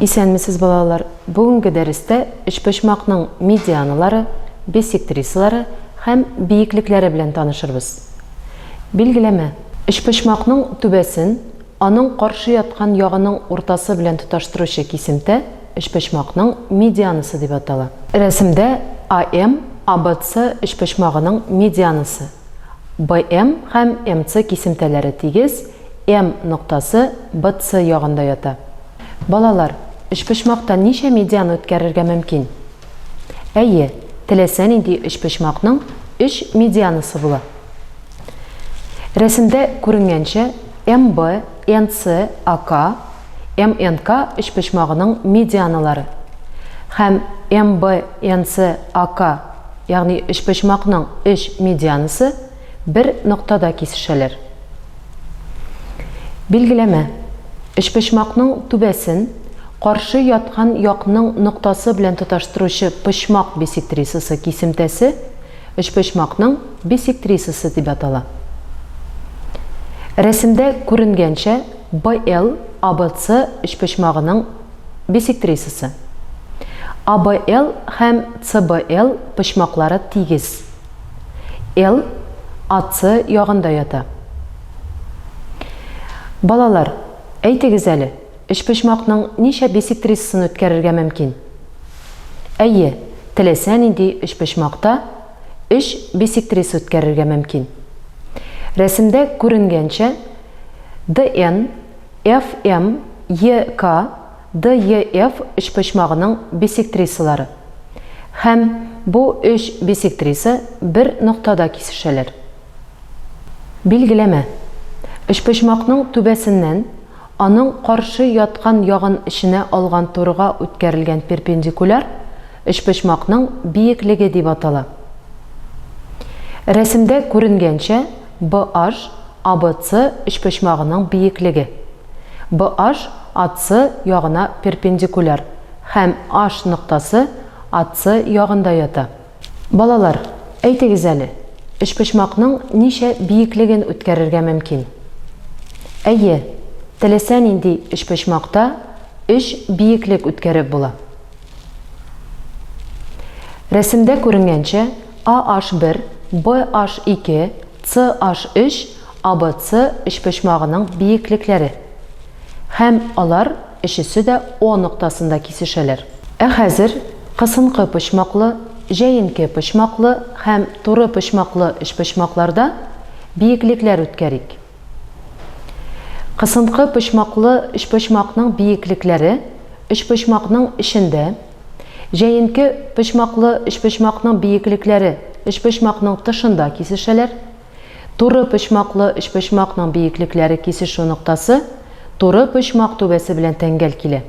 Исәнмесез, балалар! Бүгенге дәрестә өчпочмакның медианалары, бисектрисалары һәм биеклекләре белән танышырбыз. Билгеләмә. Өчпочмакның түбәсен аның каршы яткан ягының уртасы белән тоташтыручы кисемтә өчпочмакның медианасы дип атала. Рәсемдә АМ, АБЦ өчпочмагының медианасы, БМ һәм МЦ кисемтәләре тигез, М ноктасы БЦ ягында ята. Балалар, өчпочмакта ничә медиана үткәрергә мөмкин? Әйе, теләсә нинди өчпочмакның өч медианасы була. Рәсемдә күренгәнчә, МБ, НЦ, АК, МНК өчпочмагының медианалары һәм МБ, НЦ, АК, ягъни өчпочмакның өч медианасы бер ноктада кисешәләр. Билгеләмә. Өчпочмакның түбәсен каршы яткан якның ноктасы белән тоташтыручы почмак бисектрисасы кисемтәсе өчпочмакның бисектрисасы дип атала. Рәсемдә күренгәнчә, BL ABC өчпочмагының бисектрисасы. ABL һәм CBL почмаклары тигез. L AC ягында ята. Балалар, әйтегез әле, өчпочмакның ничә бисектрисасын үткәрергә мөмкин? Әйе, теләсә нинди өчпочмакта өч бисектриса үткәрергә мөмкин. Рәсемдә күренгәнчә, ДН, FM, ЕК, ДЕФ өчпочмагының бисектрисалары һәм бу өч бисектриса бер ноктада кисешәләр. Билгеләмә. Өчпочмакның түбәсеннән аның каршы яткан ягын эченә алган турыга үткәрелгән перпендикуляр өчпочмакның биеклеге дип атала. Рәсемдә күренгәнчә, BH, ABC өчпочмагының биеклеге. BH AC ягына перпендикуляр һәм H ноктасы AC ягында ята. Балалар, әйтегез әле, өчпочмакның ничә биеклеген үткәрергә мөмкин? Әйе, теләсә нинди өчпочмакта өч биеклек үткәреп була. Рәсемдә күренгәнчә, AH1, BH2, CH3 ABC өчпочмагының биеклекләре. Һәм алар өчесе дә О ноктасында кисешәләр. Ә хәзер кысынкы почмаклы, җәенке почмаклы һәм туры почмаклы өчпочмакларда биеклекләр үткәрик. Кысынкы почмаклы өчпочмакның биеклекләре өчпочмакның эчендә, җәенке почмаклы өчпочмакның биеклекләре өчпочмакның тышында кисешәләр. Туры почмаклы өчпочмакның биеклекләре кисешү ноктасы туры почмак түбәсе белән тәңгәл килә.